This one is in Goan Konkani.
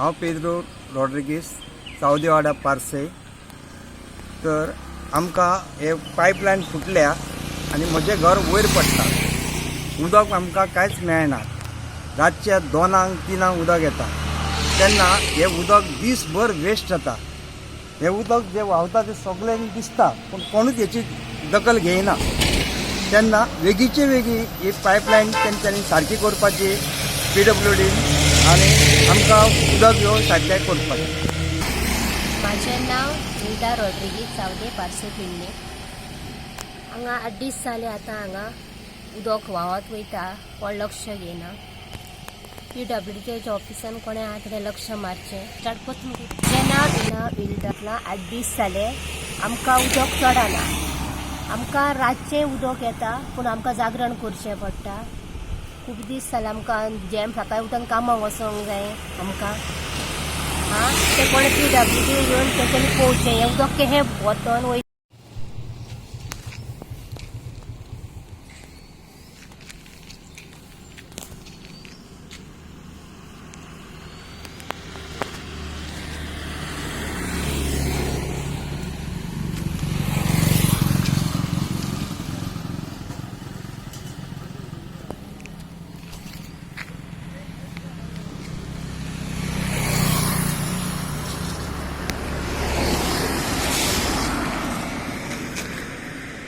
हांव पेद्रो रॉड्रिगीस, सावदेवाडा पार्से. तर आमकां हे पायपलायन फुटल्या आनी म्हजें घर वयर पडटा. उदक आमकां कांयच मेळना. रातच्या 2क 3क उदक येता तेन्ना हें उदक दीसभर वेस्ट जाता. हें उदक जें व्हांवता तें सगल्यांक दिसता, पूण कोणूच हेची दखल घेयना. तेन्ना वेगीचे वेगी ही पायपलायन तेंच्यांनी सारकी करपाची पीडब्ल्यूडीन आनी आमकां उदक येवन सारकें करपाचें. माझें नांव निदा रॉड्रिगीज, चावदे, पार्से, पेडणे. हांगा 8 दीस जाले आतां हांगा उदक व्हांवत वयता, कोण लक्ष घेयना. पीडब्ल्यूडीच्या ऑफिसान कोणें आहा तेणें लक्ष मारचें. स्टार्ट कोत मगे. म्हजें नांव इना विल्डला. 8 दीस जाले आमकां उदक चडना. आमकां रातचें उदक येता, पूण आमकां जागरण करचें पडटा. खूब दीस जाले आमकां जेम सकाळी उठून कामाक वचोंक जाय आमकां. आं, ते कोणें पीडब्ल्यूडी येवन तेंच्यांनी पळोवचें, हें उदक कशें वतन वयता.